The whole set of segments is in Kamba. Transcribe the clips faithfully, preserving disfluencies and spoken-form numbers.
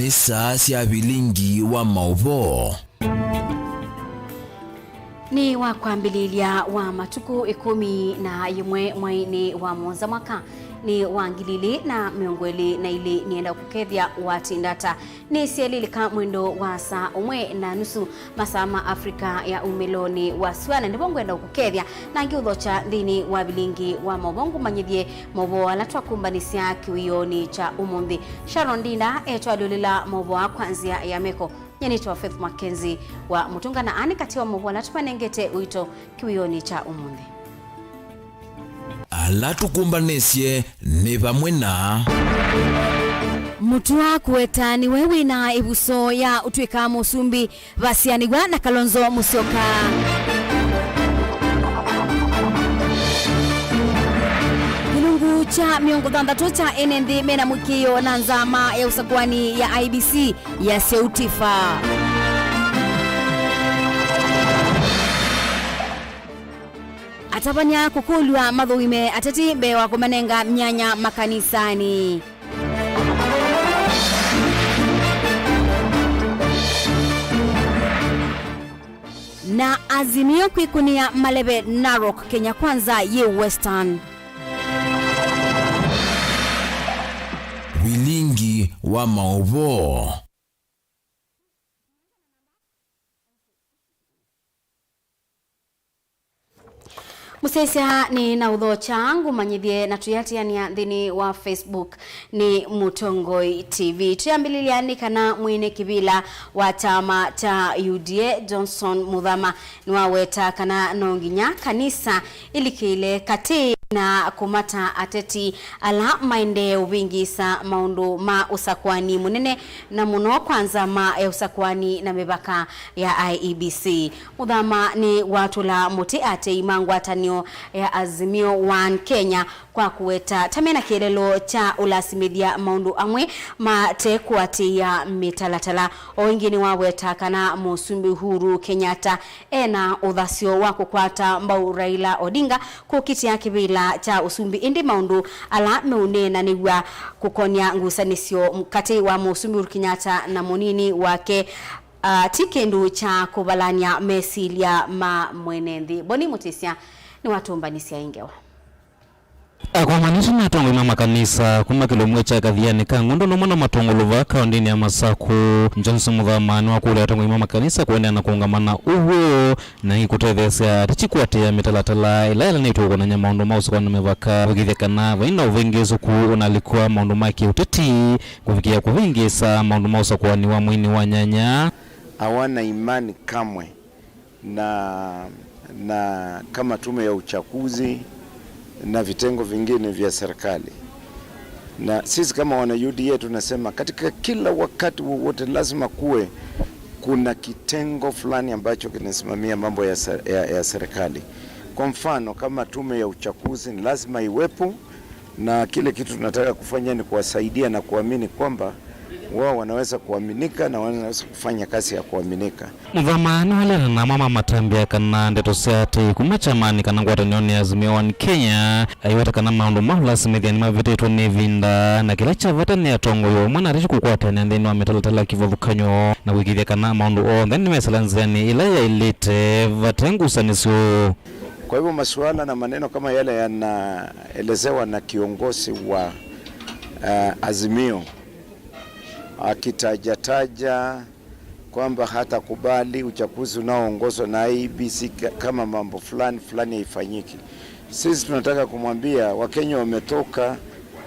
Nĩ saa sya vilingi wa maũvoo. Nĩ wa kwambĩlĩlya wa matukũ ĩkũmi na yĩmwe mweinĩ wa mũonza mwaka nĩ wa ngili ilĩ na mĩongo ĩlĩ na ilĩ. Nĩenda kũkethya watinda ata? Nĩsyelĩlĩka mwendo wa saa ũmwe na nusu masaa ma Africa ya umĩlonĩ wa syũa, na nĩvo ngwenda ũkũkethya na ngĩũthokya nthĩnĩ wa vilingi wa maũvoo ngũmanyĩthye maũvoo ala twakũmbanĩsya kĩwĩonĩ kya ũmũnthĩ. Sharon Ndinda etwalũlĩla maũvoo aa kwa nzĩa ya meko. Nyie nĩtawa Faith Mackenzie wa Mũtũnga, na aa nĩ katĩ wa maũvoo ala tũmanengete ũito kĩwĩonĩ kya ũmũnthĩ. Ala tũkũmbanĩsye nĩ vamwe na. Mũtua kũweta nĩwe wĩna ĩvuso ya ũtw'ĩka mũsumbĩ, vasianĩw'a na Kalonzo Musyoka. Kĩlungu kya mĩongo thanthatũ kya ene nthĩ mena mũĩkĩĩo na nzama ya ũsakũani ya I E B C ya Seutifa. Atavany'a kũkũlw'a mathũime ateti mbee wa kũmanenga myanya makanisanĩ. Na Azimio kwĩkũnĩa maleve Narok, Kenya Kwanza yĩ Western. Vilingi wa maũvoo. Mũsyaĩĩsya nĩ na ũthokya ngũmanyĩthye na tũyatĩanĩa nthĩnĩ wa Facebook nĩ Mũtongoi T V. Tũyambĩlĩlya nĩ kana mwene kĩvĩla wa kyama kya U D A Johnson Mũthama nĩwaweta kana no nginya kanisa ĩlikĩle katĩ na kũmata ateti ala maendee ũvĩngĩĩsa maũndũ ma ũsakũani mũnene na mũno kwa nzama ya ũsakũani na mĩvaka ya I E B C. Mũthama nĩ watũla mũtĩ atei ma ngwatanĩo ya Azimio One Kenya kwa kũweta ta mena kĩeleelo kya ũlasimĩthya maũndũ amwe mate kũatĩĩa mĩtalatala. O ĩngĩ nĩwaweta kana Mũsumbĩ Uhuru Kenyatta ena ũthasyo wa kũkwata mbau Raila Odinga kũkitĩa kĩvĩla kya ũsumbĩ, ĩndĩ maũndũ ala meũneenanĩw'a kũkonya ngusanĩsyo katĩ wa Mũsumbĩ Uhuru Kenyatta na mũnini wake, ah, ti kĩndũ kya kũvalany'a mesilya ma mwene nthĩ. Boni Mũtĩsya nĩwatũmbanĩsya ĩ ngewa. Akomani asu nĩ atongoi ma makanisa kuma kĩlũmwe kya Kathiani ka Ng'ũndũ nũmwe na Matũngũlũ vaa kaũndĩnĩ ya Masakũ. Johnson Mũthama nĩwakũlya atongoi ma makanisa kũendeea na kũũngama na ũw'o na ĩngĩ kũtetheesya ateti kũatĩĩa mĩtalatala ĩla ĩlanĩtwe kũkonany'a maũndũ ma ũsakũani na mĩvaka, kũĩkĩĩthya kana vai na ũvĩngĩĩsũku ũnalikwa maũndũ ma kĩũteti kũvikĩa kũvĩngĩĩsa maũndũ ma ũsakũani wa mweinĩ wa nyanya. Hawana imani kamwe na, na kama tume ya uchaguzi na vitengo vingine vya serikali. Na sisi kama wana U D A tunasema katika kila wakati wowote lazima kuwe kuna kitengo fulani ambacho kinasimamia mambo ya se-, ya, ya serikali. Kwa mfano, kama tume ya uchaguzi ni lazima iwepo, na kile kitu tunataka kufanya ni kuwasaidia na kuamini kwamba wao wanaweza kuaminika na wanaweza kufanya kazi ya kuaminika. Mũthama nĩwaleana na amwe ma matambya kana ndeto sya atei kuma kyamanĩ kana ngwatanĩonĩ ya Azimio One Kenya aiweta kana maũndũ ma ũlasimĩthya nĩmavĩtĩtwe nĩ ĩvinda, na kĩla kya vata nĩ atongoi o ũmwe na ateti kũkwatanĩa nthĩnĩ wa mĩtalatala ya kĩvathũkany'o na kũĩkĩĩthya kana maũndũ onthe nĩmesĩla nzĩanĩ ĩla yaĩlĩte vate ngusanĩsyo. Kwa hivyo masuala na maneno kama yale yanaelezewa na kiongozi wa, eh, Azimio, akitajataja kwamba hatakubali uchaguzi unaoongozwa na I E B C ka-, kama mambo fulani fulani haifanyiki. Sisi tunataka kumwambia Wakenya wametoka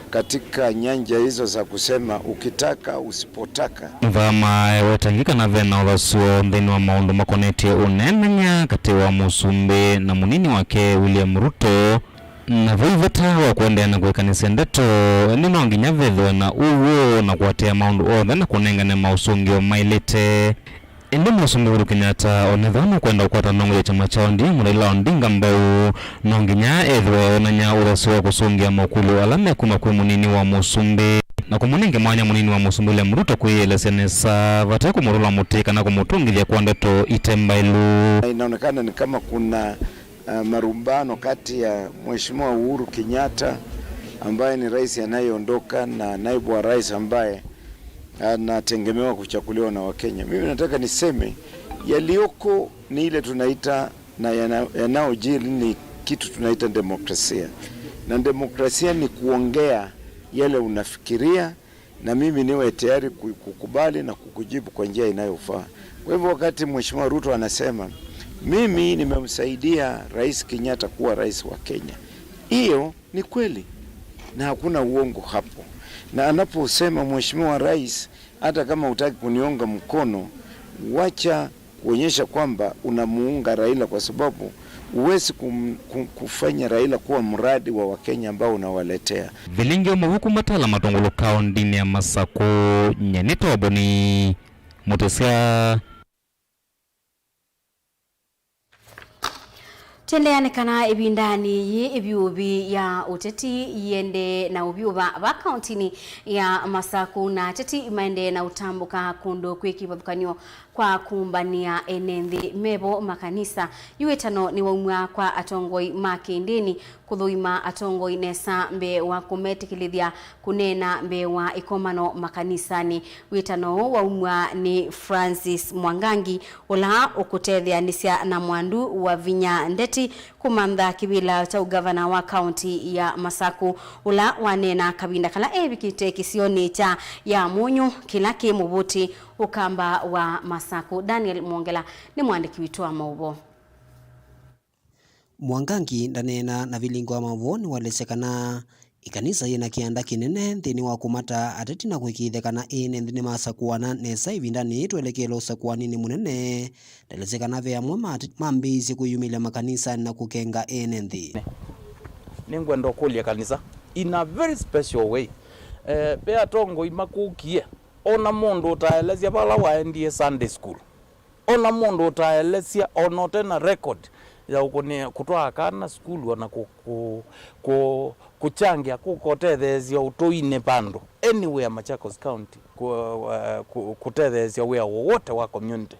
katika nyanja hizo za kusema ukitaka usipotaka. Mũthama eweta ĩngĩ kana ve na ũthasyo nthĩnĩ wa maũndũ makonetye ũneenany'a katĩ wa mũsumbĩ na mũnini wake William Ruto, na vai vata wa kũendeea na kũĩkanĩsya ndeto, ĩndĩ no nginya vethĩwe na ũw'o na kũatĩĩa maũndũ onthe na kũnengane maũsũngĩo maĩlĩte. Ĩndĩ Mũsumbĩ Uhuru Kenyatta, o na ethĩwa nũkwenda ũkwata ndongo ya kyama kya O D M Raila Odinga mbau, no nginya ethĩwe eonany'a ũthasyo wa kũsũngĩa mokũlyo ala mekuma kwĩ mũnini wa mũsumbĩ, na kũmũnenge mwanya mũnini wa mũsumbĩ William Ruto kwĩyĩelesya nesa vate kũmũtũla mũtĩ kana kũmũtũngĩthya kwa ndeto ite mbaĩlu. Na inaonekana ni kama kuna, uh, marumbano kati ya Mheshimiwa Uhuru Kenyatta ambaye ni rais anayeondoka na naibu wa rais ambaye anategemewa kuchaguliwa na Wakenya. Mimi nataka niseme yaliyoko ni ile tunaita na yana- yanayojiri ni kitu tunaita demokrasia, na demokrasia ni kuongea yale unafikiria, na mimi niwe tayari ku- kukubali na kukujibu kwa njia inayofaa. Kwa hivyo wakati Mheshimiwa Ruto anasema mimi nimemsaidia Rais Kenyatta kuwa rais wa Kenya, hiyo ni kweli na hakuna uongo hapo. Na anaposema Mheshimiwa Rais, hata kama hutaki kuniunga mkono, wacha kuonyesha kwamba unamuunga Raila, kwa sababu huwezi kum- ku- kufanya Raila kuwa mradi wa Wakenya ambao unawaletea. Vilingi wa mavuku matala matongolo kaundini ya Masaku, Nyanita wa Boni, Mutisia. Twendeane kana ĩvindanĩ yĩĩ ĩvyũvi ya ũteti yĩendee na ũvyũva va kaũntĩnĩ ya Masaku, na ateti maendee na ũtambũka kũndũ kwĩ kĩvathũkany'o kwa kũmbanĩa ene nthĩ mevo makanisa. Yu wĩtano nĩwaumw'a kwa atongoi ma kĩndĩnĩ kũthũima atongoi nesa mbee wa kũmetĩkĩlĩthya kũneena mbee wa ĩkomano makanisanĩ. Wĩtano ũũ waumw'a nĩ Francis Mwangangi, ũla ũkũtetheanĩsya na Mwandu wa Vinya Ndeti kũmantha kĩvĩla kya ũgavana wa kaũntĩ ya Masaku, ũla waneena kavinda kala evikĩte kĩsionĩ kya Yamunyu kĩla kĩ mũvũti Ũkamba wa Masaku. Daniel Mwongela nĩ mwandĩki witũ wa maũvoo. Mwangangi ndaneena na vilingi wa maũvoo nĩwaelesya kana ĩkanisa yĩna kĩanda kĩnene nthĩnĩ wa kũmata ateti na kũĩkĩĩthya kana ene nthĩ nĩmasakũana nesa ĩvindanĩ yĩĩ twelekeela ũsakũaninĩ mũnene. Ndaelesya kana ve amwe ma ateti mambĩĩisye kwĩyumĩlya makanisanĩ na kũkenga ene nthĩ. Nĩngwenda ũkũlya kanisa in a very special way. Eh, ve atongoi makũkie, ona mũndũ ũtaelesya vala waendie Sunday school. Ona mũndũ ũtaelesya, ona ũte na record ya ũkũnĩa kũtwaa kana sukulu, ona kũ, kũ, kũ, kũkyangĩa kũka ũtetheesya ũtũinĩ vandũ anywhere Machakos County, kũ, uh, kũ, kũtetheesya wĩa wowote wa community.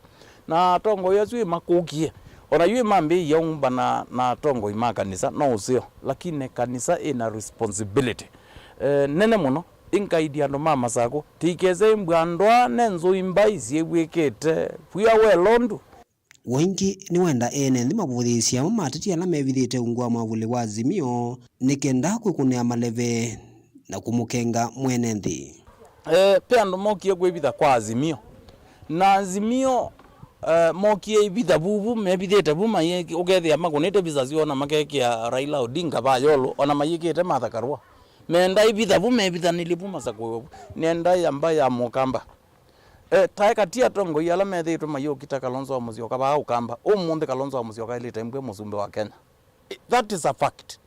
Na atongoi asu ĩmakũkie, ona yu ĩmambĩĩie ũmbana na atongoi ma kanisa, no ũseo, lakini kanisa ĩna responsibility, eh, nene mũno. Ĩngaidi andũ ma Masakũ, tĩikese ĩmbwa ndwaa ne nzũi mbai syĩw'ĩkĩte vw'ĩa welondu. Waingĩ nĩwenda ene nthĩ mavũthĩĩsye amwe ma ateti ala mevithĩte ungu wa mwavũlĩ wa Azimio nĩ kenda kwĩkũnĩa maleve na kũmũkenga mwene nthĩ. Eh, ve andũ mokie kwĩvitha kwa Azimio. Na Azimio, eh, mokie ivitha vuvu, mevithĩte vu, mayĩ-, ũkethĩa makũnĩte visa syoo na makekĩa Raila Odinga va yolo, ona mayĩkĩte Martha Karua. Menda ivitha vu mevithanĩlye vu Masakũ vu. Nenda yamba ya Mũkamba. Eh, tae kati atongoi ala methĩĩtwe mayũkita Kalonzo wa Musyoka vaa Ũkamba. Ũmũnthĩ Kalonzo wa Musyoka ailĩte mbwe mũsumbĩ wa Kenya. Eh, that is a fact.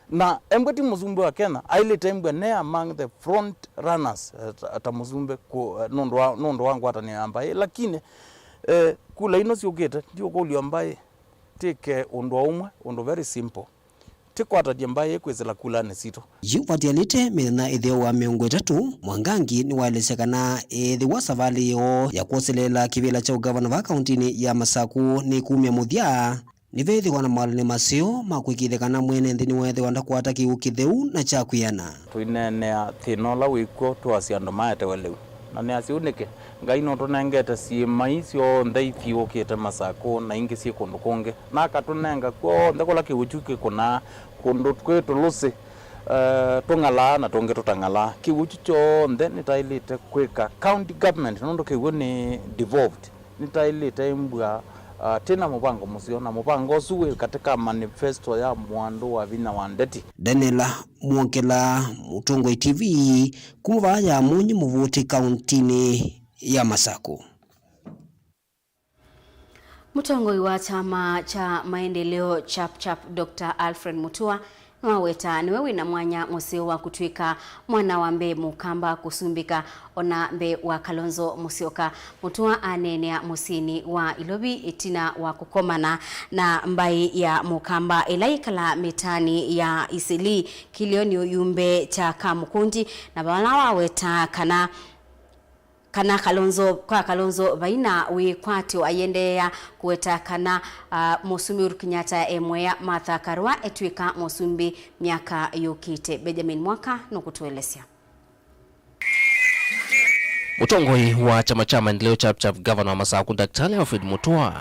Na embwe ti mũsumbĩ wa Kenya, ailĩte mbwe ne among the front runners, eh, ta, ta mũsumbĩ ku, eh, nũndũ wa, nũndũ wa ngwatanĩo ya mbaĩ. Lakini, eh, kula ino syũkĩte, ndiũkũlya mbaĩ tĩke ũndũ o ũmwe, ũndũ very simple. Tĩkwatany'e mbaĩ kwĩsĩla kulanĩ sitũ. Yu vatialĩte mĩthenya ĩtheo wa mĩongo ĩtatũ, Mwangangi nĩwaelesya kana ethĩwa savalĩ yoo ya kwoseleela kĩvĩla kya ũgavana vaa kaũntĩnĩ ya Masakũ nĩkumya mũthya, nĩveethĩwa na mawalany'o maseo ma kũĩkĩĩthya kana mwene nthĩ nĩweethĩwa ndakwata kĩw'ũ kĩtheu na kya kwĩana. Tũineenea thĩna ũla wĩ kw'o, twasya andũ maetewe lĩu. Na nĩasya ũu nĩkĩ? Ngai nũtũnengete syĩma ii syonthe ithiũũkĩte Masakũ na ingĩ syĩ kũndũ kũngĩ, na akatũnenga kw'onthe kũla kĩw'ũ kyu kĩkũnaa, kũndũ kwĩ tũlũsĩ, eh, tũng'alaa na tũngĩ tũtang'alaa. Kĩw'ũ kyu kyonthe nĩtaĩlĩte kwĩka county government nũndũ kĩw'ũ nĩ devolved. Nĩtaĩlĩte ĩmbwa, ah, tĩ na mũvango mũseo, na mũvango ũsu wĩ katĩ ka manifesto ya Mwandu wa Vinya wa Ndeti. Daniela Mwongela, Mũtongoi T V, kuma vaa Yamunyu mũvũti kaũntĩnĩ ya Masakũ. Mũtongoi wa kyama kya maendeleo Chap Chap, Doctor Alfred Mutua, nĩwaweta nĩwe wĩna mwanya mũseo wa kũtw'ĩka mwana wa mbee Mũkamba kũsumbĩka ona mbee wa Kalonzo Musyoka. Mutua aneenea mũsyĩnĩ wa Ilovi ĩtina wa kũkomana na mbaĩ ya Mũkamba ĩla yĩkalaa mĩtaanĩ ya Eastleigh, Kĩlĩonĩ, ũyumbe kya Kamũkũnji, na vala wawetaa kana kana Kalonzo, kwa Kalonzo vaina wĩkwatyo, aiendeea kũweta kana, ah, mũsumbĩ Uhuru Kenyatta e mwea Martha Karua etw'ĩka mũsumbĩ myaka yũkĩte. Benjamin Mwaka nũkũtũelesya. Mũtongoi wa kyama kya Maendeleo Chap Chap, Gavana wa Masaku, Daktari Alfred Mutua,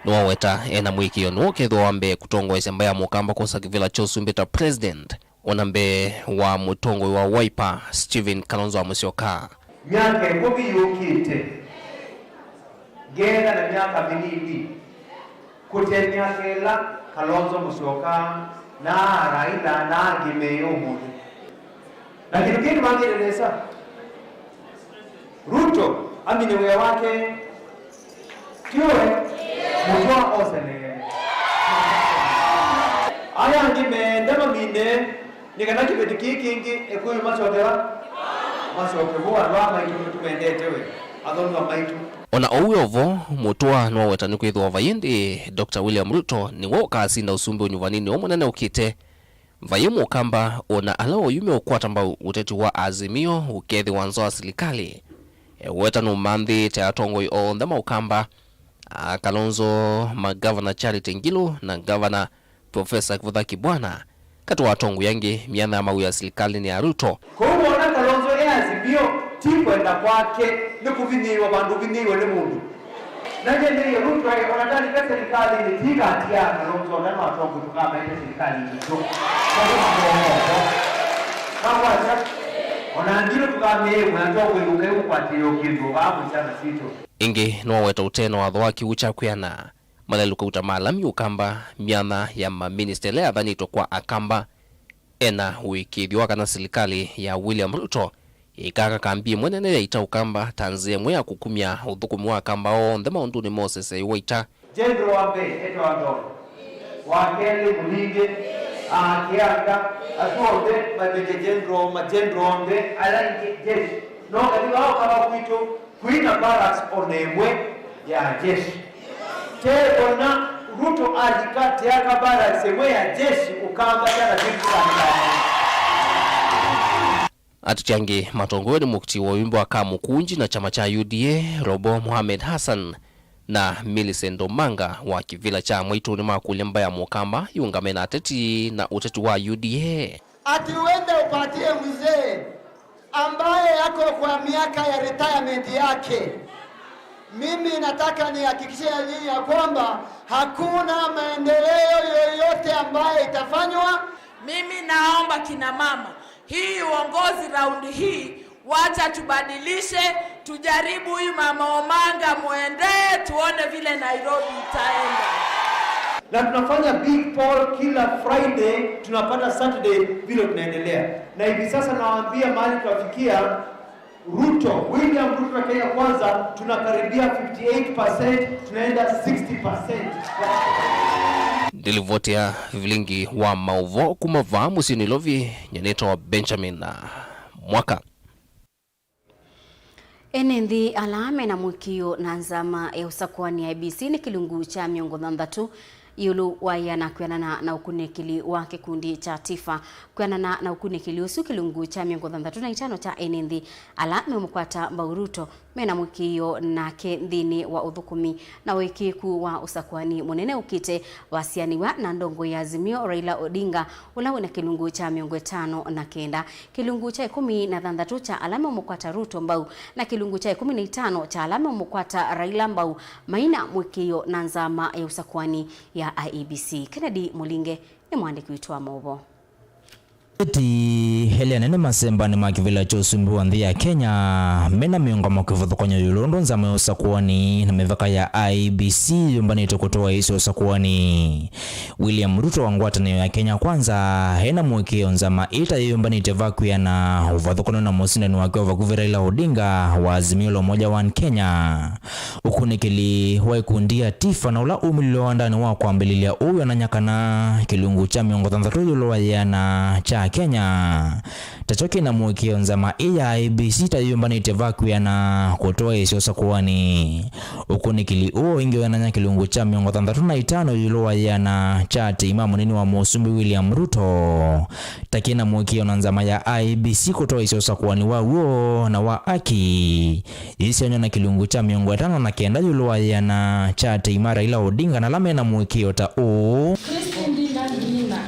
nĩwaweta ena mũĩkĩĩo nĩwe ũkethĩwa wa mbee kũtongoesya mbaĩ ya Mũkamba kwosa kĩvĩla kya ũsumbĩ ta president, ona mbee wa mũtongoi wa Wiper, Stephen Kalonzo wa Musyoka. Myaka ĩkũmi yũkĩte, ngeethĩa na myaka mĩnini, kũte myaka ĩla Kalonzo Musyoka na Raila na angĩ meĩ ũmũnthĩ. Na kĩndũ kĩĩ nĩmangĩte nesa, Ruto amine wĩa wake, tiwe Mutua ose nene. Aya angĩ meenda mamine, nĩ kana kĩveti kĩĩ kĩngĩ Ekuyu macoke va? Macoke vu, andũ aa maitũ nĩtũmendete we, athonua maitũ. Ona ũu wĩ o vo, Mutua nĩwaweta nĩkwĩthĩwa vai ĩndĩ Doctor William Ruto nĩwe ũkasinda ũsumbĩ ũnyuvaninĩ ũũ mũnene ũkĩte. Vai Mũkamba ona ala oyu meũkwata mbau ũteti wa Azimio ũkethĩwa nza wa silikalĩ. Eweta nũmanthĩĩte atongoi onthe ma Ũkamba, a Kalonzo, ma Gavana Charity Ngilu na Gavana Professor Kivutha Kibwana, katĩ wa atongoi angĩ myanya ya mawĩa silikalĩnĩ ya Ruto. Kwoou wona Kalonzo e Azimio, ti kwenda kwake, nĩ kũvinyĩĩwa vandũ ũvinyĩĩwe nĩ mũndũ. Na nyendeie Ruto aĩ, ona ndalika silikalĩnĩ, ti kati ya Kalonzo na no atongoi tũkamaete silikalĩnĩ itũ. Maũndũ makoomoko. Makwasya, ona Ngilu tũkamĩĩmwe atongoi ũkai ũkwatĩĩo kĩndũ vaa mũsyana sitũ. Ĩngĩ nĩwaweta ũtee na watho wa kĩw'ũ kya kwĩana. Malelũka ũta ma Alami Ũkamba, myanya ya maminista ĩla yathanĩtwe kwa Akamba, ena ũĩkĩĩthyo wa kana silikalĩ ya William Ruto ĩkaka kambi ĩmwe nene ya ita Ũkamba ta nzĩa ĩmwe ya kũkumya ũthũkũmi wa Akamba onthe maũndũnĩ ma ũseseĩ wa ita. General wa mbee etawa Ndolo, wa kelĩ Mũlinge, a Kĩanga, asu onthe ma major general, ma general onthe ala aingĩ jeshi. No katika wao kama kwitũ, kwĩna barracks ona ĩmwe ya jeshi. Te ona Ruto alika teaka barracks ĩmwe ya jeshi Ũkamba kana silikalĩ. Ateti angĩ matongoew'e nĩ mũkiti wa ũimbwa ka Mũkunji na kyama kya U D A, Robo Mohamed Hassan na Millicent Omanga wa kĩvĩla kya Mwaitũ nĩmakũlya mbaĩ ya Mũkamba yĩũngame na ateti na ũteti wa U D A. Ati uende upatie mzee ambaye ako kwa miaka ya retirement yake. Mimi nataka nihakikishie nyinyi ya kwamba hakuna maendeleo yoyote ambayo itafanywa. Mimi naomba kina mama, hii uongozi raundi hii, wacha tubadilishe, tujaribu huyu mama Omanga muendee, tuone vile Nairobi itaenda. Na tunafanya big poll kila Friday, tunapata Saturday vile tunaendelea. Na hivi sasa nawaambia mahali tunafikia, Ruto, William Ruto na Kenya Kwanza, tunakaribia fifty eight percent, tunaenda sixty percent. Ndilivoti ya vilingi wa maũvoo kuma vaa mũsyĩ Nairobi, nyanĩtwa Benjamin Mwaka. Ene nthĩ ala mena mũĩkĩĩo na nzama ya ũsakũani ya I E B C nĩ kĩlungu kya mĩongo thanthatũ ĩũlũ wa ĩana kwĩanana na ũkunĩkĩli wa kĩkundi kya TIFA. Kwĩanana na ũkunĩkĩli ũsu, kĩlungu kya mĩongo thanthatũ na itano kya ene nthĩ ala meũmũkwata mbau Ruto mena mũĩkĩĩo nake nthĩnĩ wa ũthũkũmi na ũĩkĩĩku wa ũsakũani mũnene ũkĩte, wasianĩw'a na ndongoi ya Azimio Raila Odinga, ũla wĩna kĩlungu kya mĩongo ĩtano na kenda. Kĩlungu kya ĩkũmi na thanthatũ kya ala meũmũkwata Ruto mbau na kĩlungu kya ĩkũmi na itano kya ala meũmũkwata Raila mbau maina mũĩkĩĩo na nzama ya ũsakũani ya I E B C. Kennedy Mũlinge nĩ mũandĩki witũ wa maũvoo. Ateti elĩ anene masembanĩ ma kĩvĩla kya ũsumbĩ wa nthĩ ya Kenya mena mĩũngamo kĩvathũkany'o ĩũlũ ũndũ nzama ya ũsakũani na mĩvaka ya I E B C yũmbanĩte kũtwaa ĩsĩ ũsakũani. William Ruto wa ngwatanĩo ya Kenya Kwanza ena mũĩkĩĩo nzama ĩĩ ta yĩyũmbanĩte vakwĩana ũvathũkany'o na mũsindani wake wa vakuvĩ Raila Odinga wa Azimio la Umoja One Kenya. Ũkunĩkĩli wa ikundi ya TIFA na ũla umĩlile wandanĩ wa kwambĩlĩlya ũũ wĩonany'a kana kĩlungu kya mĩongo thanthatũ ĩũlũ wa yĩana kya Kenya takyo kĩna mũĩkĩĩo nzama ĩĩ ya I E B C ta yĩyũmbanĩte vakwĩana kũtwaĩĩsya ũsakũani. Ũkunĩkĩli ũũ ĩngĩ wĩonany'a kĩlungu kya mĩongo thanthatũ na itano ĩũlũ wa yĩana kya atei ma mũnini wa mũsumbĩ William Ruto ta kĩna mũĩkĩĩo na nzama ya I E B C kũtwaĩĩsya ũsakũani wa w'o na wa aki. Yĩsyaanywa na kĩlungu kya mĩongo ĩtano na kenda ĩũlũ wa yĩana kya atei ma Raila Odinga na ala mena mũĩkĩĩo ta ũũ. Christine Ndinga Ndina.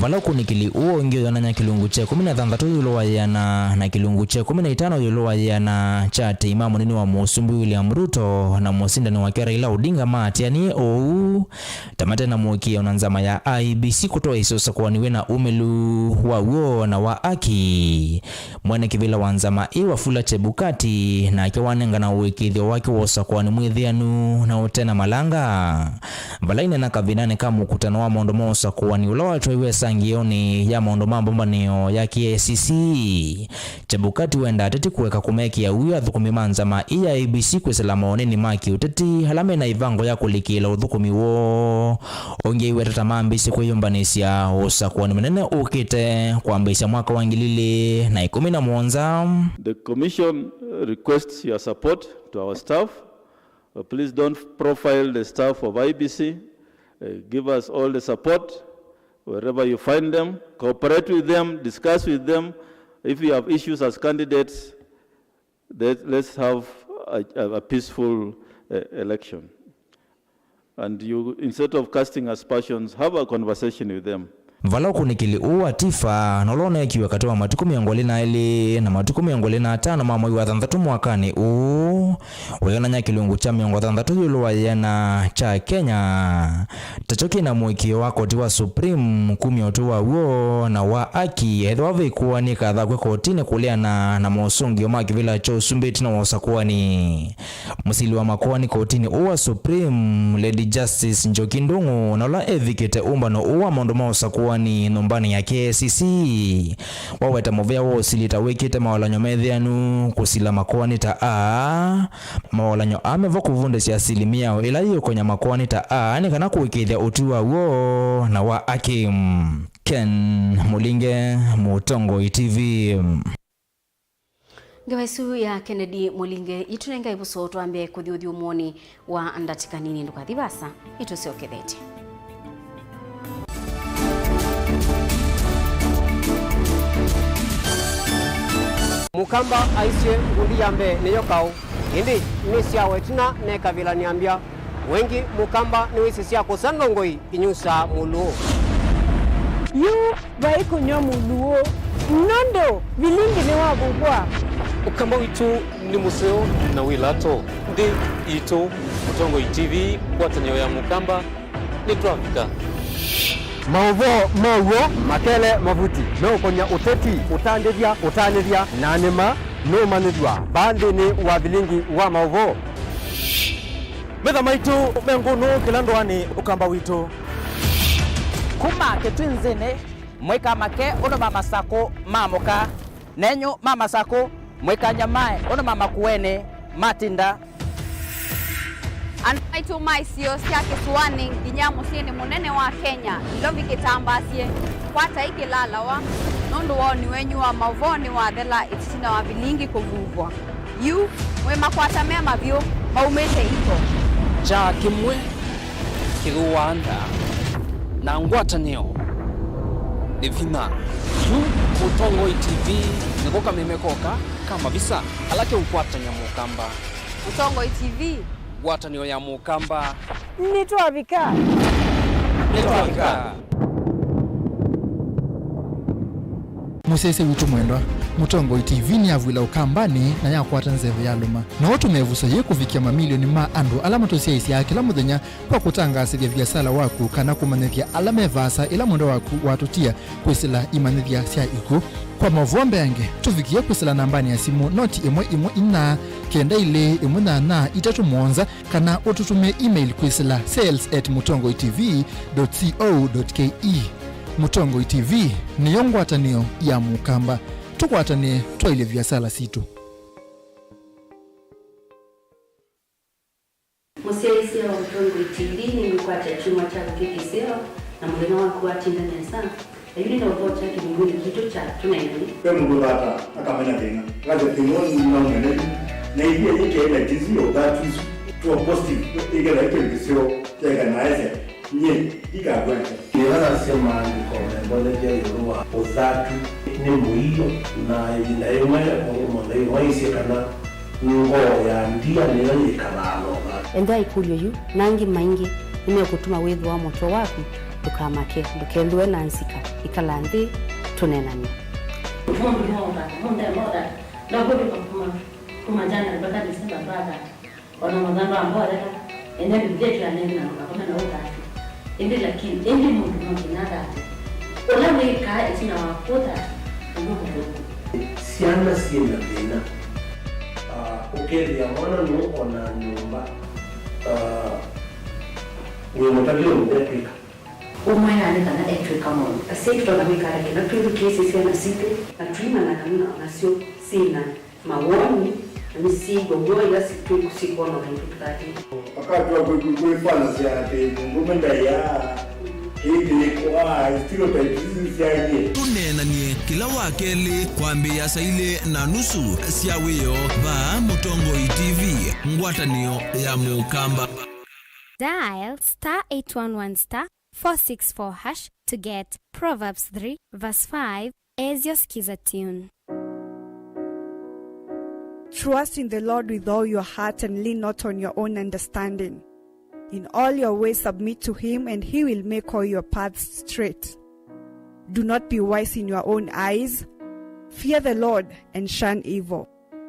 Vala ũkunĩkĩli ũũ ũngĩ ũyonany'a kĩlungu kya ĩkũmi na thanthatũ ĩũlũ wa yĩana na kĩlungu kya ĩkũmi na itano ĩũlũ wa yĩana kya atei ma mũnini wa Mũsumbĩ William Ruto na mũsindani wake Raila Odinga maatĩanie ũu ta mate na mũĩkĩĩo na nzama ya I E B C kũtwaĩĩsya ũsakũani wĩ na umĩlu, wa w'o na wa aki. Mwene kĩvĩla wa nzama ĩĩ Wafula Chebukati nake wanengana ũĩkĩĩthyo wake wa ũsakũani mwĩthĩanu na ũte na malanga. Vala aineena kavindanĩ ka mũkutano wa maũndũ ma ũsakũani ũla watwaiwe ĩsangĩonĩ ya maũndũ ma mbombanĩo ya K I C C, Chebukati wendaa ateti kũeka kũmekĩa wia athũkũmi ma nzama ĩĩ ya I E B C kwĩsĩla mawoneni ma kĩũteti ala me na ĩvango ya kũlikĩĩla ũthũkũmi woo. Ũngĩ aiweta ta mambĩĩsye kwĩyũmbanĩsya ũsakũani mũnene ũkĩte kwambĩĩsya mwaka wa ngili ilĩ na ĩkũmi na mũonza. The commission requests your support to our staff. Uh, please don't profile the staff of I E B C. Uh, give us all the support wherever you find them. Cooperate with them, discuss with them. If you have issues as candidates, let, let's have a, a, a peaceful, uh, election. And you, instead of casting aspersions, have a conversation with them. Vala ũkunĩkĩli ũũ wa TIFA nũla ũneekiwe katĩ wa matukũ mĩongo ĩlĩ na elĩ na matukũ mĩongo ĩlĩ na atano ma mwei wa thanthatũ mwakanĩ ũũ, wĩonany'a kĩlungu kya mĩongo thanthatũ ĩũlũ wa yĩana kya Kenya takyo kĩ na mũĩkĩĩo wa koti wa Supreme kumya ũtwi wa w'o na wa aki ethĩwa vĩkũa nĩkathakwe kotinĩ kũleana na mosũngĩo ma kĩvĩla kya ũsumbĩ ĩtina wa ũsakũani. Mũsili wa makoani kotinĩ ũũ wa Supreme, Lady Justice Njoki Ndung'u, na ũla evikĩte ũmbano ũũ wa maũndũ ma ũsakũani nyũmbanĩ ya K I C C, waweta mũvea wa ũsili ta wĩkĩte mawalany'o methĩanu kũsila makoani ta aa. Mawalany'o aa mevo kũvundĩsya asili mĩao ĩla yĩũkonya makoani ta aa nĩ kana kũĩkĩĩthya ũtwi wa w'o na wa aki. Ken Mũlinge, Mũtongoi T V. Ngewa ĩsu ya Kennedy Mũlinge yĩtũnenga ĩvuso twambe kũthi ũthyũmũonĩ wa ndatĩka nini. Ndũkathi vaasa, nĩtũsyokethete. Mũkamba aisye ngundi ya mbee nĩyo kaũ, ĩndĩ nĩ syawa ĩtina nekavilania mbya. Wengĩ Mũkamba nĩwĩsĩ sya kũsa ndongoi inyusaa mũlũũ. Yu vai kũnyw'a mũlũũ, nũndũ vilingi nĩwavuvwa. Ũkamba witũ nĩ mũseo na wĩ lato. Nthĩ itũ, Mũtongoi T V, ngwatanĩo ya Mũkamba, nĩtwavika. Maũvoo ma w'o, makele mavuti, meũkonya ũteti, ũtandĩthya, ũtanĩthya, na nĩ ma nũũmanyĩthw'a vaa nthĩnĩ wa vilingi wa maũvoo. Metha maitũ me ngũnũ kĩla ndũanĩ Ũkamba witũ. Kuma Kĩtwinzĩnĩ, mwĩka make ũndũ ma Masakũ maamũka, nenyu ma Masakũ mwĩka nyamae ũndũ ma Makueni matinda. Andũ maitũ ma isio sya kĩsũanĩ nginya mũsyĩnĩ mũnene wa Kenya, Nairobi kĩtambaasye, kwatai kĩlalawa, nũndũ woni wenyu wa maũvoo nĩwathela ĩtina wa vilingi kũvuvwa. Yu, mwĩ makwata me mavyũ, maumĩte iko. Kyaa kĩmwe kĩthũaa nda, na ngwatanĩo nĩ vinya. Yu, Mũtongoi T V nĩko kameme koka ka mavisa ala keũkwatany'a Mũkamba. Mũtongoi T V. Ngwatanĩo ya Mũkamba. Nĩtwavika. Nĩtwavika. Mũsyaĩĩsya witũ mwendwa, Mũtongoi T V nĩyavw'ĩla Ũkambanĩ na yakwata nzeve yalũma. No ũtũme ĩvuso yĩĩ kũvikĩa mamilioni ma andũ ala matũsyaĩĩsyaa kĩla mũthenya kwa kũtangaasĩthya viasala waku kana kũmanyĩthya ala me vaasa ĩla mwendwa waku watũtia kwĩsĩla imanyĩthya sya ikw'ũ. Kwa maũvoo mbeange, tũvikĩe kwĩsĩla nambanĩ ya simũ noti ĩmwe ĩmwe inya, kenda ilĩ, ĩmwe nyanya, itatũ mũonza, kana ũtũtũmĩe email kwĩsĩla sales at mũtongoi T V dot co dot K E. Mũtongoi T V nĩyo ngwatanĩo ya Mũkamba. Tũkwatanĩe twaĩlye viasala sitũ. Mũsyaĩĩsya wa Mũtongoi T V nĩngũkwatya kyumwa kyaku kĩ kĩseo, na mũthenya waku watinda nesa. Na yu nĩ na ũvoo kya kĩvunguni kitũ kya tũnenganĩ. Ve mũndũ ũthata akamanya thĩna. Akasya thĩna ũũ nĩnaumya nayu. Na ĩthĩa yĩkee na ĩtĩsĩ ya ũthatu isu. Tuo positive, ĩkethwa ĩkyo kĩseo kyaĩka na aesya, nyie ndikakwata. Nĩla nasya maandĩko membonethya ĩũlũ wa ũthatu nĩ mũio, na ĩvinda yĩmwe maũndũ monthe yu maisye kana ngoo ya ndia nĩyo yĩkalaa na ũthatu. Ethĩwa ĩkũlyo yu na angĩ maingĩ nĩmekũtuma wĩthĩwa mũtwe waku Ndũkamake, ndũkethĩwe na nzika. Ĩkala nthĩ, tũneenany'e. Mũndũ no that, mũndũ no that. Ndakũtũka kuma, kuma January mpaka December mpaka that. Ona mũthando ambao areka, ene Biblia ĩtwĩanene na ndũkakome na ũthatu. Ĩndĩ lakini, ĩndĩ mũndũ no nginya athate. Ũla wĩkaa ĩtina wa kũtha, nĩguo mũthũku. Syana syĩ na thĩna. Ah, ũkethĩa mwana nũũ ona nyũmba, ah, wĩ mũtavye ũndũ ekwĩka. Ũmwe nĩ kana etw'ĩka maũndũ. Asyai tũtonya kwĩka ata kĩla twĩthukĩĩsye syana sitũ na tũimanya kana nasyo syĩ na mawoni na nĩsyĩw'a w'o ĩla sikwonwa na itũ tũthatĩte? Wakati wa kwĩfanasya atĩ mũndũme ndaĩaa, ĩndĩ kwa stereotypes isu syaie. Tũneenany'e kĩla wa kelĩ kwambĩĩa saa ilĩ na nusu sya wĩoo vaa Mũtongoi T V, ngwatanĩo ya Mũkamba. Dial star eight one one star four six four hash to get Proverbs three verse five as your Skiza tune. Trust in the Lord with all your heart and lean not on your own understanding. In all your ways submit to him, and he will make all your paths straight. Do not be wise in your own eyes. Fear the Lord and shun evil.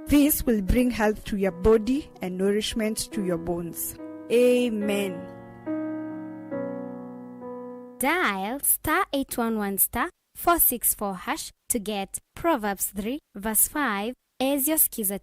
This will bring health to your body and nourishment to your bones. Amen. Dial star eight one one star four six four hash to get Proverbs three verse five as your Skiza.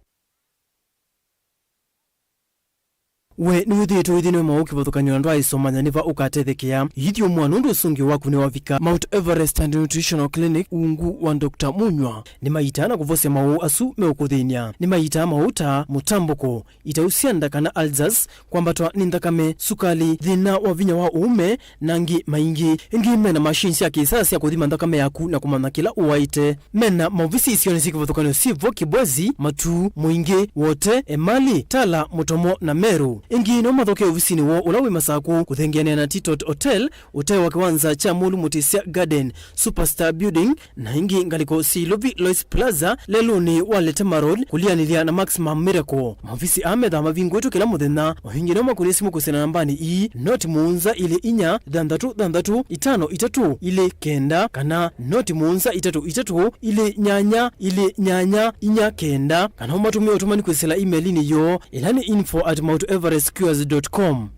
We nĩwĩthĩĩtwe ũithi nĩ maũ kĩvathũkany'o na ndwaĩsomanya nĩ va ũkatethekea? Yĩthya ũmũa nũndũ ũsũngĩo waku nĩwavika. Mount Everest and Nutritional Clinic ungu wa Doctor Munywa nĩmaitaa na kũvosya maũũ asu meũkũthĩny'a. Nĩmaitaa maũũ ta mũtambũko, itau sya nda kana ulcers, kwambatwa nĩ nthakame, sukali, thĩna wa vinya wa ũũme, na angĩ maingĩ. Ĩngĩ mena machine sya kĩsaa sya kũthima nthakame yaku na kũmanya kĩla ũwaĩte. Mena maovisi isionĩ syĩ kĩvathũkany'o syĩ vo Kibwezi, Matuu, Mũingĩ, Wote, Emali, Tala, Mũtomo na Meru. Ĩngĩ no mathokee ovisinĩ woo ũla wĩ Masakũ, kũthengeanĩa na Titot Hotel, ũtee wa kĩwanza kya Mũlu Mũtĩsya Garden, Superstar Building, na ĩngĩ ngalĩko syĩ Ilovi Lois Plaza, lelũnĩ wa Letema Road, kũlianĩlya na Maximum Miracle. Maovisi aa methaa mavingũĩtwe kĩla mũthenya. O ĩngĩ no makũnĩe simũ kwĩsĩla nambanĩ ii, noti mũonza ilĩ inya, thanthatũ thanthatũ, itano itatũ, ilĩ kenda, kana noti mũonza itatũ itatũ, ilĩ nyanya, ilĩ nyanya, inya kenda, kana ũmatũmĩe ũtũmani kwĩsĩla email-inĩ yoo, ĩla nĩ info at mount everest cures dot com.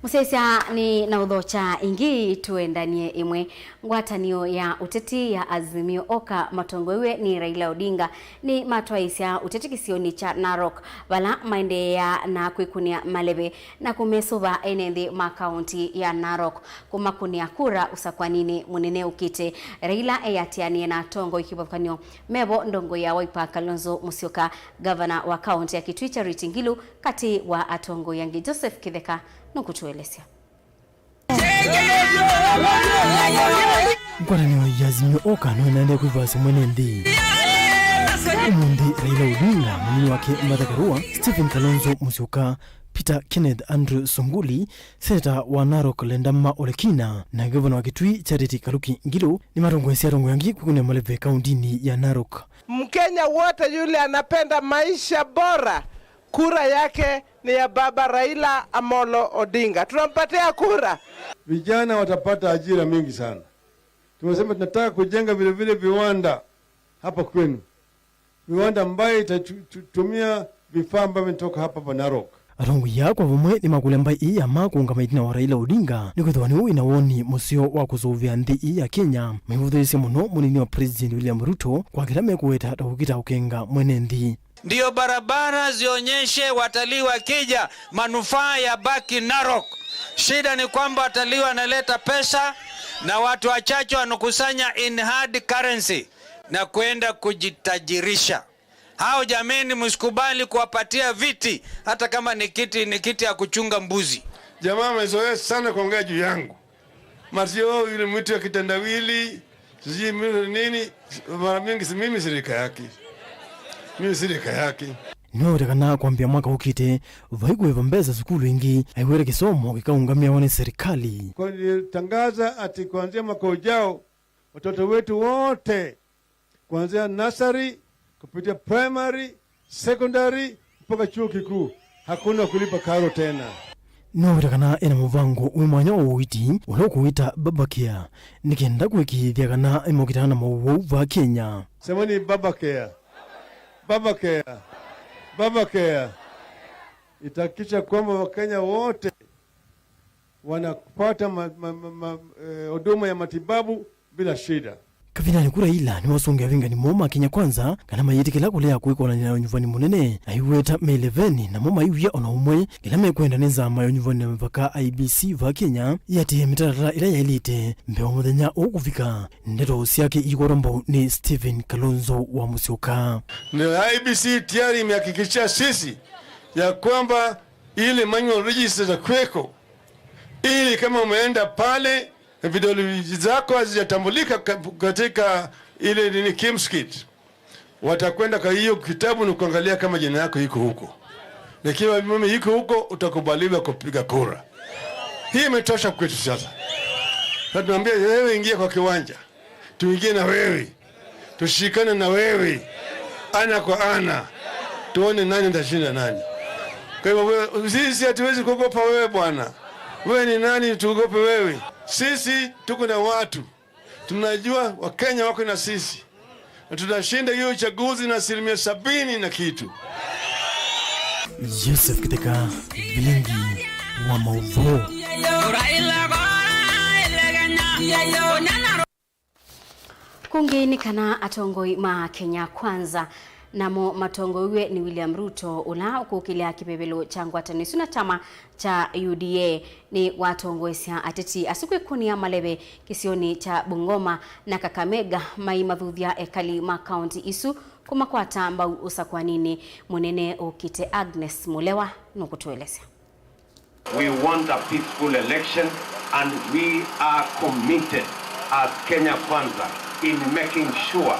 Mũsyaĩĩsya nĩ na ũthokya ĩngĩ, tũendanie ĩmwe. Ngwatanĩo ya ũteti ya Azimio Oka matongoew'e nĩ Raila Odinga nĩ matwaĩĩsya ũteti kĩsionĩ kya Narok, vala maendeea na kwĩkũnĩa maleve na kũmesũva ene nthĩ ma kaũnti ya Narok kũmakũnĩa kura ũsakwaninĩ mũnene ũkĩte. Raila eatĩanĩe na atongoi kĩvathũkany'o mevo ndongoi ya Wiper Kalonzo Musyoka, ngavana wa kaũnti ya Kitui Charity Ngilu, katĩ wa atongoi angĩ. Joseph Kĩtheka nũkũtũelesya. Ngwatanĩo ya Azimio Oka no ĩnaendee kwĩvasya mwene nthĩ. Ũmũnthĩ Raila Odinga, mũnini wake Martha Karua, Stephen Kalonzo Musyoka, Peter Kenneth Andrew Sunguli, seneta wa Narok Ledama Olekina, na ngavana wa Kitui Charity Kaluki Ngilu nĩmatongoesye atongoi angĩ kwĩkũnĩa maleve kaũntinĩ ya Narok. Mkenya wote yule anapenda maisha bora, kura yake ni ya Baba Raila Amolo Odinga. Tunampatia kura. Vijana watapata ajira mingi sana. Tumesema tunataka kujenga vile vile viwanda hapa kwenu, viwanda ambayo itatumia vifaa ambavyo vinatoka hapa, hapa Narok. Atongoi aa kwa vamwe nĩmakũlya mbaĩ ĩĩ ya ma kũũngama ĩtina wa Raila Odinga, nĩkwĩthĩwa nĩwe wĩna woni mũseo wa kũseũvya nthĩ ĩĩ ya Kenya, maivũthĩĩsye mũno mũnini wa President William Ruto kwa kĩla mekũweta ta ũkita ũkenga mwene nthĩ. Ndiyo barabara zionyeshe watalii wakija manufaa ya baki Narok. Shida ni kwamba watalii wanaleta pesa na watu wachache wanakusanya in hard currency na kwenda kujitajirisha. Hao jameni, msikubali kuwapatia viti, hata kama ni kiti, ni kiti ya kuchunga mbuzi. Jamaa amezoea sana kuongea juu yangu. Mara sio yule mtu ya kitendawili, sijui mimi nini, mara mingi si mimi shirika yake. Mimi shirika yake. Nĩwaweta kana kwambĩa mwaka ũkĩte, vai kũĩva mbesa sukulu ĩngĩ, aiweta kĩsomo kĩkaũngamĩawa nĩ serikali. Kwa nilitangaza ati kuanzia mwaka ujao, Watoto wetu wote, kuanzia nursery, kupitia primary, secondary, mpaka chuo kikuu, hakuna kulipa karo tena. Noweta kana ena mũvango wĩ mwanya wa ũiiti ũla ũkũwĩta Baba Care, nĩ kenda kũĩkĩĩthya kana ĩmokitana na maũwau va Kenya. Semeni Baba Care. Baba Care. Baba Care. Itahakikisha kwamba Wakenya wote wanapata ma, ma, ma, ma, eh, huduma ya matibabu bila shida. Kavindanĩ ku Raila nĩwasũngĩa avingani moo ma Kenya Kwanza kana mayĩtĩkĩla kũlea kũĩkonany'a na ũnyuvani mũnene, aiweta me ileveni, namo maiw'ĩa ona ũmwe kĩla mekwenda nĩ nzama ya ũnyuvani na mĩvaka, I E B C, va Kenya yĩatĩĩe mĩtalatala ĩla yaĩlĩte mbee wa mũthenya ũũ kũvika. Ndeto syake iikwatwa mbau nĩ Stephen Kalonzo wa Musyoka. Na I B C tayari imehakikishia sisi ya kwamba ile manual register za kweko, ili kama umeenda pale na vidole zako hazijatambulika ka-, katika ile nini, KIMS kit, watakwenda kwa hiyo kitabu na kuangalia kama jina yako iko huko. Na ikiwa mimi iko huko, utakubaliwa kupiga kura. Hii imetosha kwetu sasa. Na tunaambia wewe, ingia kwa kiwanja. Tuingie na wewe, tushikane na wewe ana kwa ana, tuone nani atashinda nani. Kwa hivyo wewe, sisi hatuwezi kuogopa wewe bwana. Wewe ni nani tuogope wewe? Sisi tuko na watu, tunajua Wakenya wako na sisi, na tutashinda hiyo uchaguzi na asilimia sabini na kitu. Joseph Kitheka, Vilingi wa Maũvoo. Kũngĩ nĩ kana atongoi ma Kenya Kwanza namo matongoew'e nĩ William Ruto, ũla ũkũkĩlya kĩvevelo kya ngwatanĩo ĩsu na kyama kya U D A, nĩ watongoesya ateti asu kwĩkũnĩa maleve kĩsionĩ kya Bungoma na Kakamega, maimathuthya ekali ma kaũnti isu kũmakwata mbau ũsakũaninĩ mũnene ũkĩte. Agnes Mũlewa nũkũtũelesya. We want a peaceful election and we are committed as Kenya Kwanza in making sure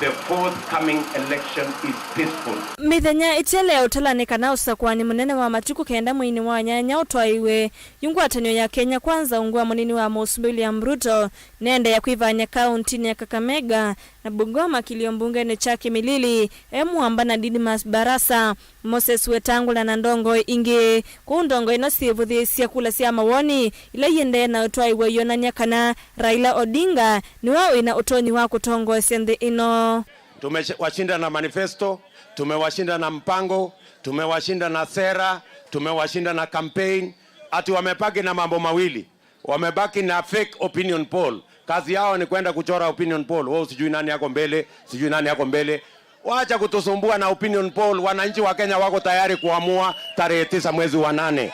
the forthcoming election is peaceful. Mĩthenya ĩtele ũtala nĩ kana ũsakũani mũnene wa matukũ kenda mweinĩ wa nyanya ũtwaĩwe yu ngwatanĩo ya Kenya Kwanza ungu wa mũnini wa Mũsumbĩ William Ruto nĩendeea kwĩvany'a kaũntinĩ ya Kakamega na Bungoma, kĩlio mbungenĩ kya Kimilili e mũamba na Didmus Barasa, Moses Wetangula na ndongoi ingĩ. Kũu ndongoi ino syĩvũthĩĩsya kula sya mawoni ila iendee na ũtwaĩw'a ionany'a kana Raila Odinga nĩwe wĩna ũtonyi wa kũtongoesya nthĩ ĩno. Tumewashinda na manifesto, tumewashinda na mpango, tumewashinda na sera, tumewashinda na campaign. Ati wamebaki na mambo mawili. Wamebaki na fake opinion poll. Kazi yao ni kwenda kuchora opinion poll. Wao sijui nani yako mbele, sijui nani yako mbele. Wacha kutusumbua na opinion poll. Wananchi wa Kenya wako tayari kuamua tarehe tisa mwezi wa nane.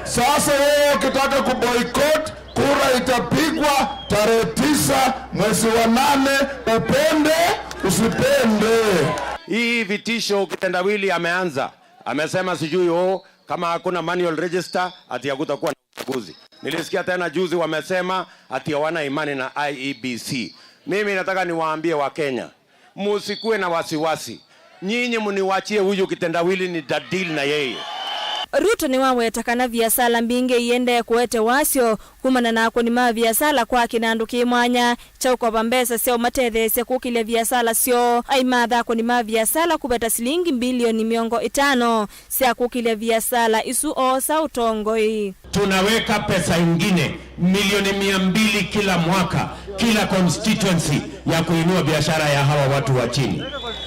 Sasa wewe ukitaka kuboycott, kura itapigwa tarehe tisa mwezi wa nane, upende, usipende. Hii vitisho kitendawili ameanza. Amesema sijui, oh, kama hakuna manual register, ati hakutakuwa na uchaguzi. Nilisikia tena juzi wamesema ati hawana imani na I E B C. Mimi nataka niwaambie Wakenya, musikuwe na wasiwasi. Nyinyi muniwachie huyu kitendawili, nitadili na yeye. Ruto nĩwaweta kana viasala mbingĩ iendee kũete wasyo kumana na akũni ma viasala kwa kĩnandũ kĩ mwanya kya ũkova mbesa sya ũmatetheesya kũkĩlya viasala syoo. Aimatha akũni ma viasala kũveta silingi mbilioni mĩongo ĩtano sya kũkĩlya viasala isu oosa ũtongoi. Tunaweka pesa ingine milioni mia mbili kila mwaka, kila constituency, ya kuinua biashara ya hawa watu wa chini,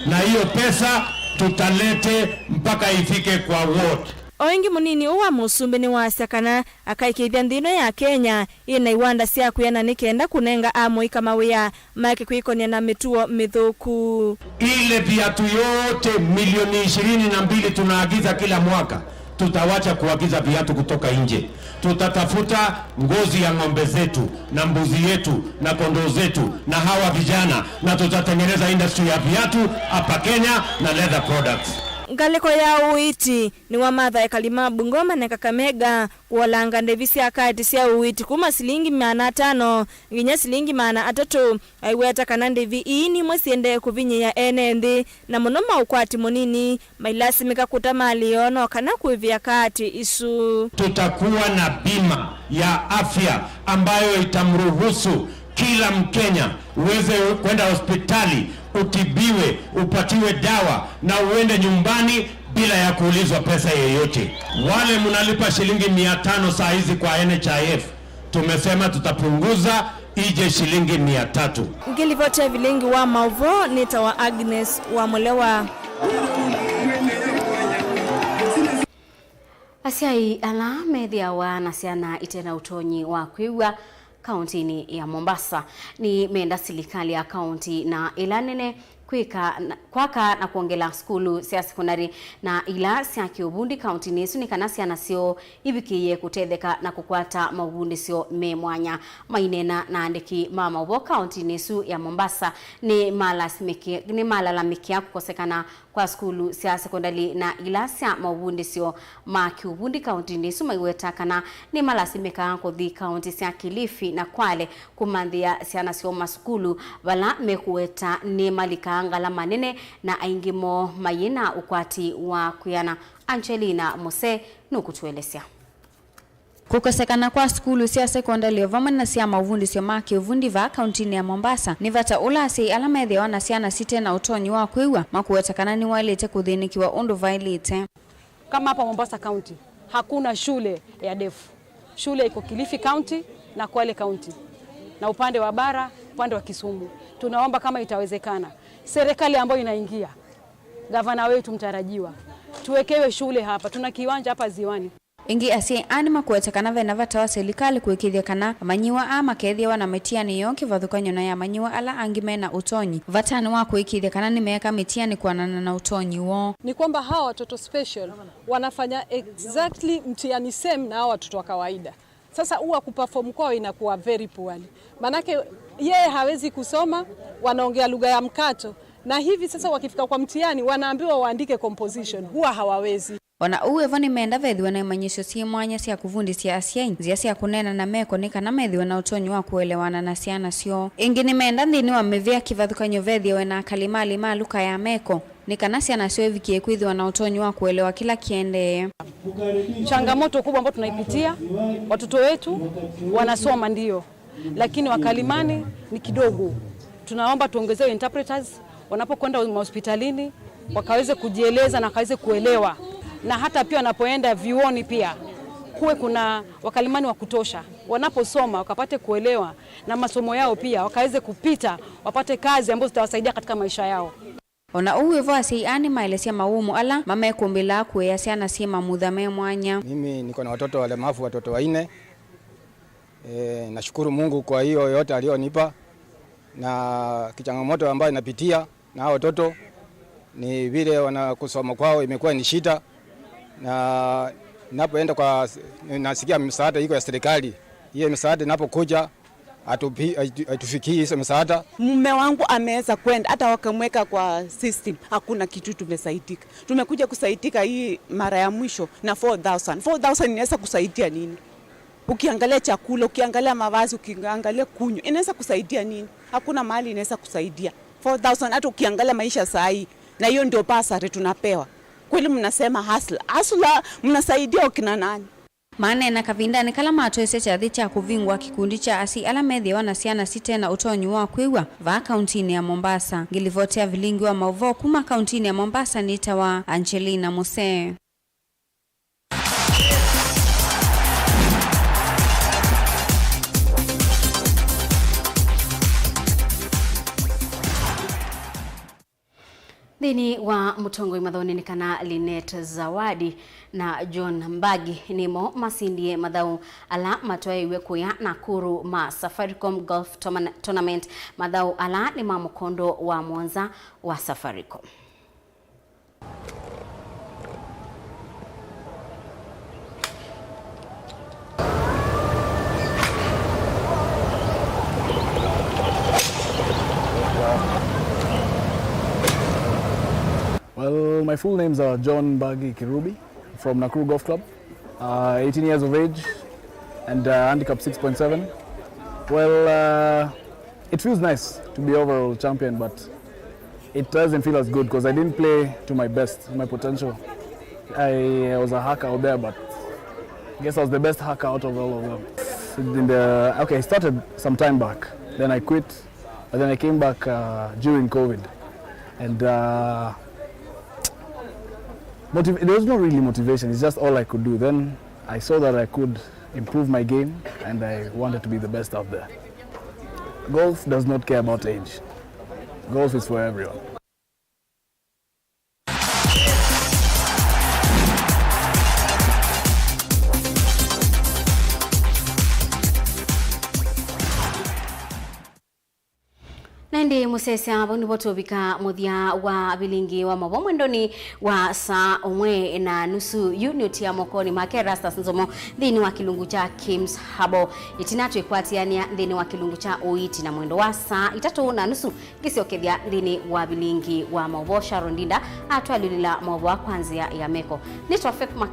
na hiyo pesa tutalete mpaka ifike kwa ward. O ĩngĩ, mũnini ũũ wa mũsumbĩ nĩwasya kana akaĩkĩĩthya nthĩ ĩno ya Kenya ĩna iwanda sya kwĩana nĩ kenda kũnenga amũika mawĩa make kwĩkonĩa na mĩtuo mĩthũku. Ile viatu yote milioni ishirini na mbili tunaagiza kila mwaka, tutawacha kuagiza viatu kutoka nje. Tutatafuta ngozi ya ng'ombe zetu na mbuzi yetu na kondoo zetu na hawa vijana, na tutatengeneza industry ya viatu hapa Kenya na leather products. Ngalĩko ya ũiiti nĩwamatha ekali ma Bungoma na Kakamega kũolanga ndĩvi sya kaati sya ũiiti kuma silingi maana atano nginya silingi maana atatũ, aiweta kana ndĩvi ii nimwe siendee kũvinyĩĩa ene nthĩ, na mũno ma ũkwati mũnini mailasimĩka kũta malĩ yoo no kana kũĩvĩa kaati isu. Tutakuwa na bima ya afya ambayo itamruhusu Kila Mkenya uweze kwenda hospitali, utibiwe, upatiwe dawa na uende nyumbani bila ya kuulizwa pesa yoyote. Wale mnalipa shilingi mia tano saa hizi kwa N H I F, tumesema tutapunguza ije shilingi mia tatu. Ngĩlivoti ya vilingi wa maũvoo nĩtawa Agnes Wamũlewa. Asyai ala methĩawa na syana ite na ũtonyi wa kwĩw'a kaũntĩnĩ ya Mombasa nĩmenda silikalĩ ya kaũntĩ na ĩla nene kwĩka na, kwaka na kwongela sukulu sya sekondalĩ na ila sya kĩũvundi kaũntĩnĩ ĩsu nĩ kana syana syoo ivikĩĩe kũtetheka na kũkwata maũvundĩsyo me mwanya. Maineena na andĩki ma maũvoo kaũntĩnĩ ĩsu ya Mombasa, nĩmalasimĩkĩ-, nĩmalalamĩkĩa kũkosekana kwa sukulu sya sekondalĩ na ila sya maũvundĩsyo ma kĩũvundi kaũntĩnĩ ĩsu, maiweta kana nĩmalasimĩkaa kũthi kaũntĩ sya Kilifi na Kwale kũmanthĩa syana syoo masukulu, vala mekũweta nĩmalikaa ngalama nene na aingĩ moo mayĩ na ũkwati wa kwĩana. Angelina Mose nũkũtũelesya. Kũkosekana kwa sukulu sya sekondalĩ o vamwe na sya maũvundĩsyo ma kĩũvundi vaa kaũntĩnĩ ya Mombasa nĩ vata ũla asyai ala methĩawa na syana site na ũtonyi wa kwĩw'a makũweta kana nĩwaĩlĩte kũthĩnĩkĩwa ũndũ vaĩlĩte. Kama hapa Mombasa County, hakuna shule ya deaf. Shule iko Kilifi County na Kwale County. Na upande wa bara, upande wa Kisumu. Tunaomba kama itawezekana, serikali ambayo inaingia, gavana wetu mtarajiwa, tuwekewe shule hapa. Tuna kiwanja hapa Ziwani. Ĩngĩ asyai aa nĩmakũweta kana ve na vata wa silikalĩ kũĩkĩĩthya kana amanyĩw'a aa makethĩawa na mĩtiani yoo kĩvathũkany'o na ya amanyĩw'a ala angĩ me na ũtonyi, vatanĩ wa kũĩkĩĩthya kana nĩmeeka mĩtiani kũanana na ũtonyi woo. Ni kwamba hawa watoto special wanafanya exactly mtihani same na hawa watoto wa kawaida. Sasa huwa kuperform kwao inakuwa very poorly. Manake yeye hawezi kusoma, wanaongea lugha ya mkato, na hivi sasa wakifika kwa mtihani wanaambiwa waandike composition, huwa hawawezi. O na ũu wĩ vo, nĩmenda vethĩwe na imanyĩsyo syĩ mwanya sya kũvundĩsya asyai nzĩa sya kũneena na meko nĩ kana methĩwe na ũtonyi wa kũelewana na syana syoo. Ĩngĩ nĩmenda nthĩnĩ wa mĩvĩa kĩvathũkany'o vethĩwe na akalimali ma luka ya meko nĩ kana syana syoo ivikĩe kwĩthĩwa na ũtonyi wa kũelewa kĩla kĩendee. Changamoto kubwa ambayo tunaipitia, watoto wetu wanasoma ndio, lakini wakalimani ni kidogo. Tunaomba tuongezewe interpreters wanapokwenda mahospitalini, wakaweze kujieleza na wakaweze kuelewa, na hata pia wanapoenda vyuoni pia kuwe kuna wakalimani wa kutosha, wanaposoma wakapate kuelewa na masomo yao pia wakaweze kupita, wapate kazi ambazo zitawasaidia katika maisha yao. O na ũu wĩ vo, asyai aa nĩmaelesya mawũmũ ala mamekũmbĩlaa kũea syana syĩ mamutha me mwanya. Mimi niko na watoto walemavu, watoto wanne. E, nashukuru Mungu kwa hiyo yote aliyonipa. Na kichangamoto ambayo napitia na hao watoto ni vile wana kusoma kwao imekuwa ni shida. Na napoenda kwa, nasikia msaada iko ya serikali. Hiyo msaada inapokuja, hatupi-, haitu-, haitufikii hizo msaada. Mume wangu ameweza kwenda, hata wakamweka kwa system, hakuna kitu tumesaidika. Tumekuja kusaidika hii mara ya mwisho na four thousand. Four thousand inaweza kusaidia nini? Ukiangalia chakula, ukiangalia mavazi, ukiangalia kunywa, inaweza kusaidia nini? Hakuna mahali inaweza kusaidia. Four thousand, hata ukiangalia maisha saa hii, na hiyo ndio bursary tunapewa. Kweli mnasema hustler. Hustler, mnasaidia wakina nani? Maneena kavindanĩ kala matwĩsye kyathĩ kya kũvingũa kĩkundi kya asyai ala methĩawa na syana site na ũtonyi wa kwĩw'a vaa kauntinĩ ya Mombasa. Ngĩlivoti ya vilingi wa maũvoo kuma kauntinĩ ya Mombasa nĩtawa Angelina Musee. Nthĩnĩ wa mũtongoi mathaũnĩ nĩ kana Linet Zawadi na John Mbagi nĩmo masindie mathaũ ala matwaĩiw'e kũya Nakuru ma Safaricom Golf Tourna-, Tournament, mathaũ ala nĩ ma mũkondo wa mũonza wa Safaricom. Well, my full names are John Mbagi Kirubi from Nakuru Golf Club, uh, eighteen years of age and, uh, handicap six point seven. Well, uh, it feels nice to be overall champion, but it doesn't feel as good 'cause I didn't play to my best, my potential. I was a hacker out there, but I guess I was the best hacker out of all of them. In the, okay, I started some time back. Then I quit, but then I came back uh, during COVID, and uh, motiv- there was no really motivation. It's just all I could do. Then I saw that I could improve my game, and I wanted to be the best out there. Golf does not care about age. Golf is for everyone. Na ĩndĩ mũsyaĩĩsya, vau nĩvo tũvika mũthya wa vilingi wa maũvoo mwendonĩ wa saa ũmwe na nusu. Yu nĩ ũtia mokonĩ make Erastus Nzomo nthĩnĩ wa kĩlungu kya Kims Herbal. Ĩtina twĩkwatĩanĩa nthĩnĩ wa kĩlungu kya ũiiti na mwendo wa saa itatũ na nusu, ngĩsyokethya nthĩnĩ wa vilingi wa maũvoo. Sharon Ndinda atwalĩlĩla maũvoo kwa nzĩa ya meko. Nĩ Tofek Mak-